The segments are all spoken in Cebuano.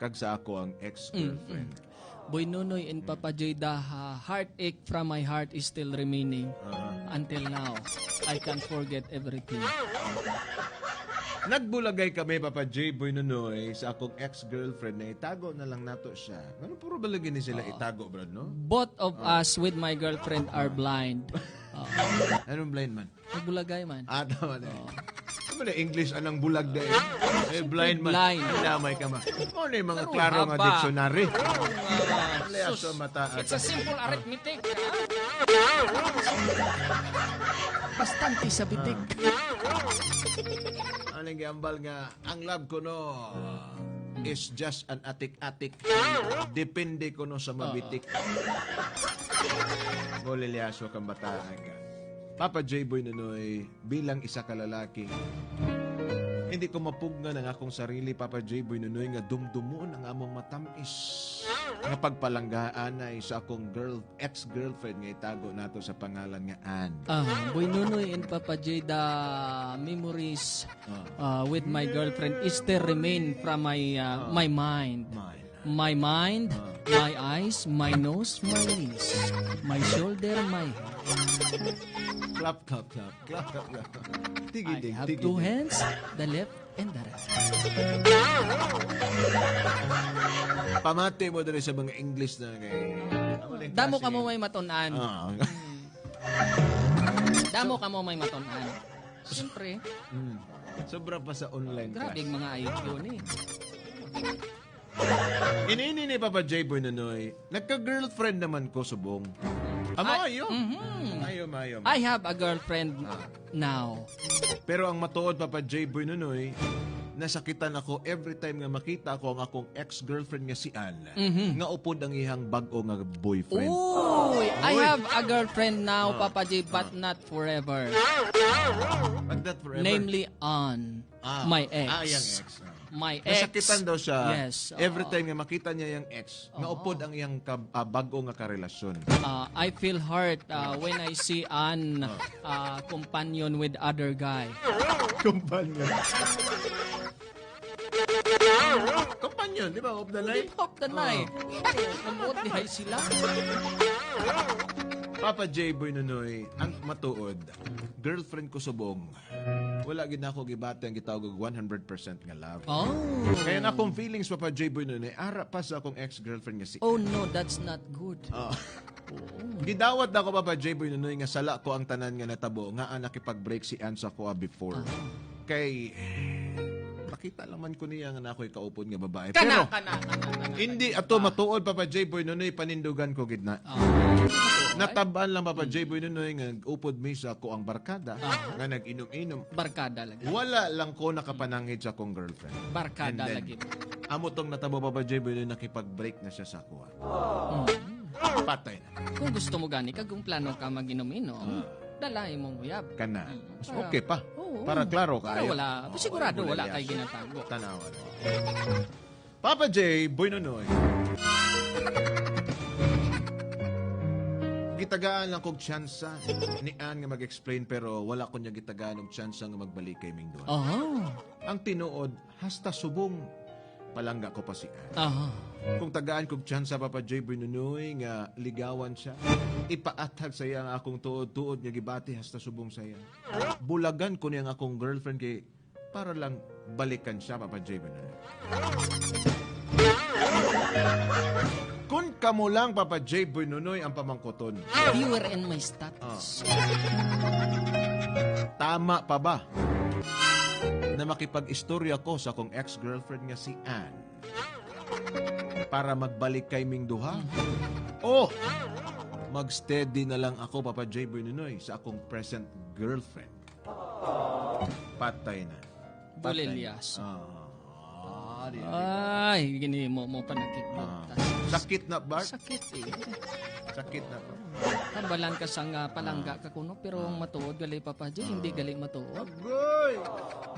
Kag sa ako ang ex-girlfriend. Boy Nunoy and Papa J, the heartache from my heart is still remaining. Until now, I can't forget everything. Nagbulagay kami, Papa J. Boy Nunoy, sa akong ex-girlfriend na itago na lang nato siya. Ano puro ba lagi ni sila itago, brad, no? Both of us with my girlfriend are blind. Anong blind man? Nagbulagay man. Ah, tama na. Ano na English anang bulag na eh? Eh, blind man. Blind. Lamay ka ma. Ano na yung mga Pero klaro nga haba. dictionary? Sus. Sa mata. It's a simple arithmetic. Bastante sa bitik. Anong giambal nga, ang love ko no is just an atik-atik. Depende ko no sa mabitik. Golilyaso kang bataan ka. Papa J. Boy Nunoy, bilang isa ka lalaki, hindi ko mapugnan ang akong sarili, Papa J. Boy Nunoy, nga dumdumon ang among matamis nga pagpalanggaan ay sa akong ex-girlfriend nga itago nato sa pangalan nga Ann. Ah, Boy Nunoy and Papa J, the memories with my girlfriend is still remain from my mind. Mine. My mind, my eyes, my nose, my knees, my shoulder, my head. Clap, clap, clap, clap, clap, clap. I Tigidig, have tigidig. two hands, the left and the right. Pamati mo dali sa mga English na kay. Damo ka mo may matunan. Ah. Damo ka mo may matunan. Siyempre, Sobra pa sa online grabe class. ang mga IQ ni. Inini ni Papa J. Boy Nanoy, nagka-girlfriend naman ko subong. Amo, ayo. Ayo, ayo. I have a girlfriend now. Pero ang matuod, Papa J. Boy Nunoy, nasakitan ako every time nga makita ko ang akong ex-girlfriend nga si Ann, nga upod ang iyang bag-o nga boyfriend. Uy, I have a girlfriend now, Papa J, but not forever. But not forever. Namely, on Ah, my ex. Ah, yung ex. Ah. My ex. Nasakitan daw siya. Yes. Every time nga makita niya yung ex, nga upod ang iyang bag-o nga karelasyon. I feel hurt when I see an companion with other guy. Companion. Companion, di ba? Of the night. Hop the night. Namuot dihay sila. Papa J. Boy Nunoy, ang matuod, girlfriend ko subong. Wala gid na ako gibati ang gitawag og 100% nga love. Oh. Kaya na akong feelings, Papa J. Boy Nunoy, ara pa sa akong ex-girlfriend nga si Oh no, that's not good. Gidawat na ako, Papa J. Boy Nunoy, nga sala ko ang tanan nga natabo nga ang nakipag-break si Ann sa akoa before. Kay nakita lang man ko niya nga na ako'y kaupod nga babae. Kana, Pero kana, kana, kana. hindi ato matuod, Papa J. Boy Nunoy, panindugan ko gid na. Natabaan lang, Papa J. Boy Nunoy, nga nag-upod mi sa ako ang barkada nga nag-inom-inom. Barkada lagi. Wala lang ko nakapanangid sa akong girlfriend. And Barkada then, lagi. amo tong natabo, Papa J. Boy Nunoy, nakipag-break na siya sa ako. Patay na. Kung gusto mo gani, kag kung plano ka maginom-inom, dala imong uyab. Kana. Mas okay pa. Oo. Para klaro Para kaayo. wala, Oo, sigurado wala wala kay ginatago. Tanawa na. Papa J, Boy Nonoy. Gitagaan lang kog tsansa ni Ann nga mag-explain pero wala ko niya gitagaan og tsansa nga magbalik kay Ming Duan. Oh. Ang tinuod, hasta subong palangga ko pa si Ann. Kung tagaan kog tsansa, Papa J. Boy Nunoy, nga ligawan siya, ipaathag sa iya ang akong tuod-tuod nga gibati hasta subong saya. Bulagan ko niya ang akong girlfriend kay para lang balikan siya, Papa J. Boy Nunoy. Kung kamo lang, Papa J. Boy Nunoy, ang pamangkoton. You were in my status. Tama pa ba na makipag-istorya ko sa akong ex-girlfriend nga si Ann para magbalik kay Ming Duha? O mag-steady na lang ako, Papa J. Boy Nunoy, sa akong present girlfriend? Patay na. Patay na. Bulilyas. Ah, Ay, gini mo mo pa nagkikita. Sakit na, Bart? Sakit eh. Sakit na ba? Kabalan ka sa nga palangga ka kuno pero ang matuod gali Papa J, hindi gali matuod. Agoy!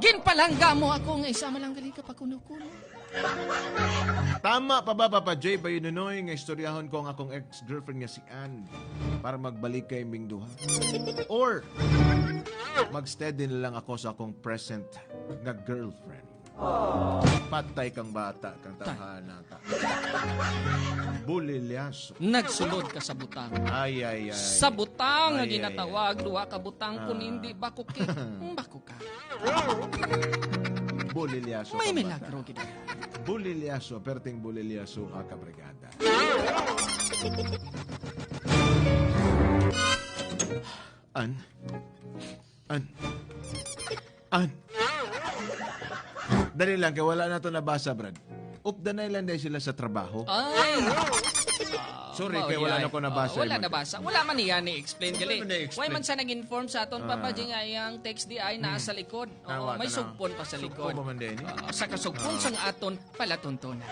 Ginpalangga mo ako nga isa malang gali ka pa kuno-kuno. Tama pa ba, Papa J, ba yun, Nunoy, nga istoryahon ko ang akong ex-girlfriend nga si Ann para magbalik kay Ming Duha? Or, mag-steady na lang ako sa akong present nga girlfriend? Patay kang bata, kang tawhana ka. Bulilyaso. Nagsulod ka sa butang. Ay, ay, ay. Sa butang nga Ay, ay, ginatawag, duha ka butang kun hindi bako ki. Bako ka. Bulilyaso May kang bata. milagro gid. Bulilyaso, perting bulilyaso ka kabrigada. An? An? An? Dali lang, kay wala na to nabasa, Brad. Updanay lang dahil sila sa trabaho. Ay. Sorry, Mao kay wala di na ay. ko nabasa. Oh, wala nabasa. Wala man niya ni-explain gali. Wala man ni-explain. Why man siya nag-inform sa aton, Papa J, nga iyang text di ay naa sa likod. Oo, Tama, may tanaw. sugpon pa sa likod. Sugpon pa man din, eh. Oo, sa kasugpon sang aton palatuntunan.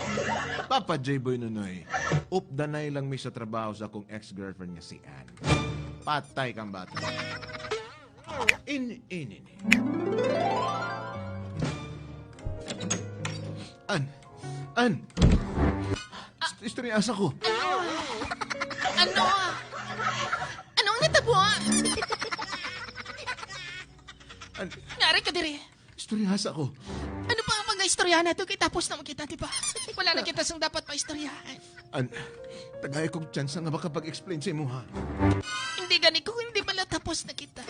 Papa J. Boy Nunoy, updanay lang mi sa trabaho sa akong ex-girlfriend nga si Ann. Patay kang bata. In, in, in. An, An, istorya asa ko. Ano? Anong natabo? An, Ngari ka diri. istorya asa ko. Ano pa ang pag-istorya na to? Kay tapos na makita, di ba? Wala na kita sang dapat paistoryahan. An, tagay kong chance nga makapag-explain sa imo ha. Hindi gani ko, hindi pala tapos na kita.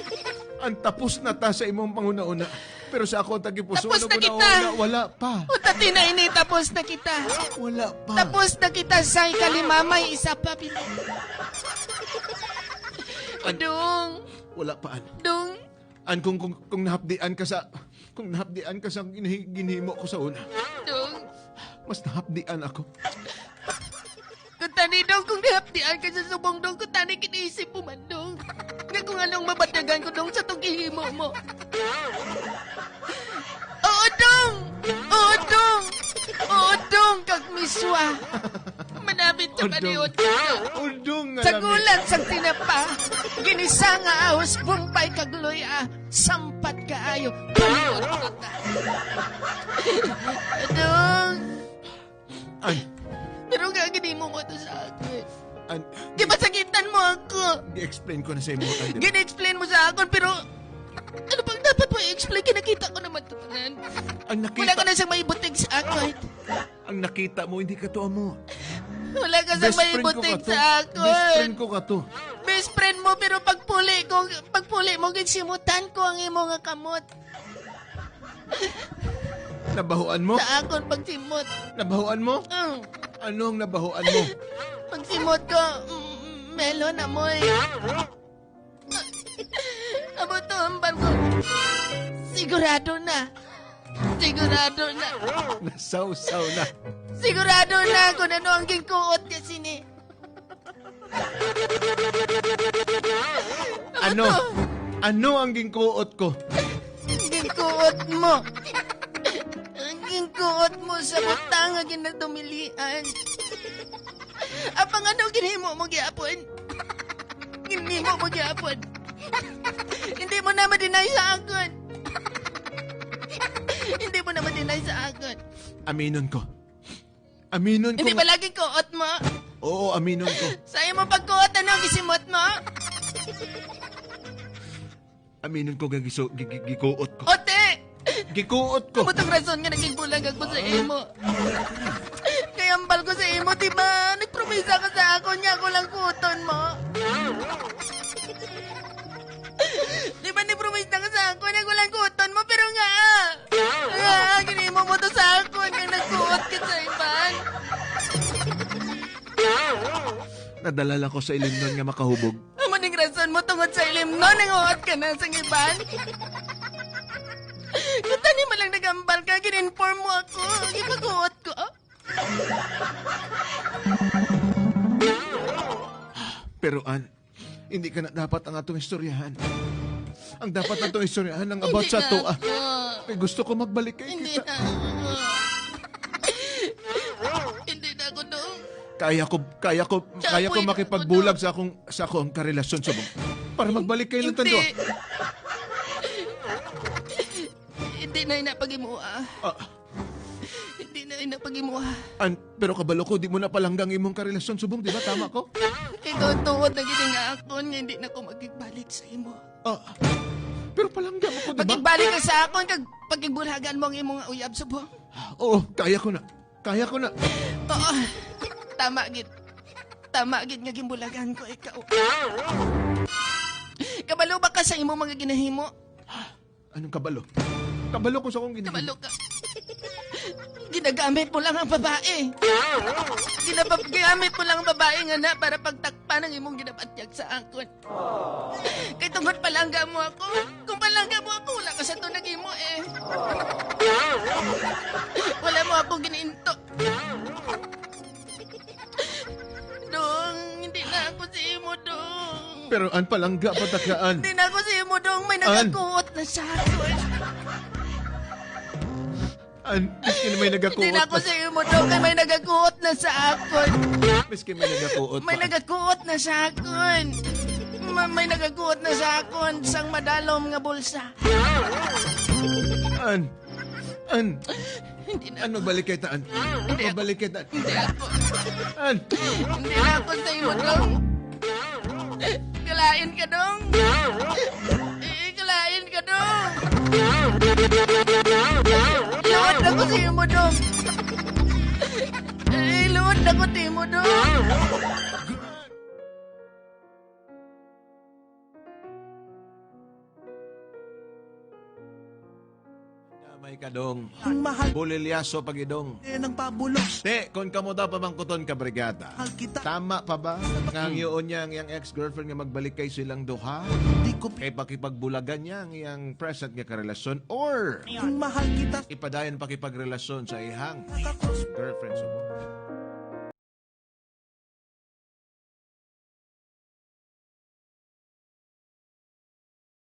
An, tapos na ta sa imong panguna-una. Pero sa ako ang tagipuso, Tapos na kita! wala pa. O tati na ini, tapos na kita. Wala pa. Tapos na kita sa ikalima, may isa pa. Pili. O dong, Wala pa, An. dong. An kung nahapdian ka sa ginhimo ko sa una, Dong. mas nahapdian ako. Kung tani dong, kung nahapdian ka sa subong dong, kung tani kiniisip mo man dong. Nga kung anong mabatagan ko dong sa tong gihimo mo. Oo dong! Oo dong! Oo dong, kag miswa. Manabit sa Oo, dong. paniot ka. Undong nga Sa lami. gulat sang tinapa, ginisa nga ahos, bumpay kagloy ah, sampat kaayo, paniot ko ta. Dong, An, pero nga ginimo mo to sa akin. an, Di ba sakitan mo ako? gi-explain ko na sa imo, an, di ba? Gin-explain mo sa akin, pero ano bang dapat mo i-explain? Kinakita ko naman to, tanan. Ang Wala nakita, ka na siyang maibutig sa akin. ang nakita mo, hindi ka to mo. Wala ka siyang Best friend ko ka maibutig to. sa Best friend akin. ko ka to. Best friend mo, pero pagpuli mo, ginsimutan ko ang imo nga kamot. Nabahuan mo? Sa akon, pagsimot. Nabahuan mo? Anong nabahuan mo? Pagsimot ko, melon amoy. Abo to, ambal ko. Sigurado na. Sigurado na. Nasaw-saw na. Sigurado na kung ano ang ginkuot niya sini. Ano? Ano ang ginkuot ko? Ginkuot mo. Ang ginkuot mo sa butang nga ginatumilian. Apang ano ginhimo mo gyapon? Ginhimo mo gyapon. Hindi mo na ma-deny sa akin. Hindi mo na ma-deny sa akin. Aminon ko. Aminon ko. Hindi ba lagi kuot mo? Oo, aminon ko. Sa imo pagkuot, ano ang gisimot mo? Aminon ko nga gikuot ko. Ote! Gikuot ko. Amo tong rason nga naging bulag ako sa imo. Kaya ambal ko sa imo, di ba? Nagpromisa ka sa ako niya, ako lang kuton mo. Di ba nagpromisa ka sa ako niya, ako lang kuton mo, pero nga, nga, ginimo mo to sa ako, nga nagkuot ka sa iban. Nadala lang ko sa ilim nun nga makahubog. Amo ning rason mo tungod sa ilim no, nanguot ka na sa iban. Kung mo lang nagambal ka, gin-inform mo ako. Ipaguot ko. Pero An, hindi ka na dapat ang atong istoryahan. Ang dapat atong istoryahan ang about Hindi sa na to. Ah, ako. eh, gusto ko magbalik kay Hindi kita. na ako. Hindi na ako doon. Kaya ko Tiyapoy na makipagbulag sa akong karelasyon subong. Para magbalik kayo ng Hindi. tando. Hindi na inapag-imuha. Ah, Hindi na inapag-imuha. an, pero kabalo ko, di mo na palanggang imong karelasyon subong, di ba? Tama ko? Ikaw tuod na gining akon nga hindi na ko magigbalik sa imo. Ah, pero palangga mo ko, di ba? Magigbalik ka sa akon kag Pakigbulagan mo ang imong uyab subong. Oo, kaya ko na. Kaya ko na. Oo. Tama gid. Tama gid nga gimbulagan ko ikaw. Kabalo ba ka sa imong mga ginahimo? Anong kabalo? Kabalo ko sa akong ginahimo. Kabalo ka. Ginagamit mo lang ang babae. Ginagamit mo lang ang babae nga na para pagtakpan ang imong ginabatyag sa akon. Kay tungod palangga mo ako. Kung palangga mo ako, wala ka sa tunag imo eh. Wala mo ako giniinto. Dong, hindi na ako si imo, Dong. Pero an palangga patakaan. Hindi na ako si imo, Dong. May An? nagakuot na sa akon. An, miskin may nagakuot Hindi na ako pa. sa imo, Dong. Kay may nagakuot na sa akon. Miskin may nagakuot May pa. nagakuot na sa akon. May nagakuot na sa akon sang madalom nga bulsa. An, an, Hindi na an magbalik kay taan. Magbalik kay taan. Hindi ako. An, Hindi na ako sa iyo, Dong. Kalain ka, Dong. Eh, kalain ka, Dong. Luod ako sa iyo, Dong. Eh, luod ako sa iyo, Dong. Damay ka dong. Mahal Bulilyaso pagidong. ng pabulok. Te, kung kamo daw pamangkuton ka brigada. Mahal kita. Tama pa ba? Nga ang iyon niya ang iyang ex-girlfriend nga magbalik kay silang duha? Di ko Kay pakipagbulagan niya ang iyang present nga karelasyon or Kung mahal kita ipadayon pakipagrelasyon sa ihang Kakos girlfriend subong.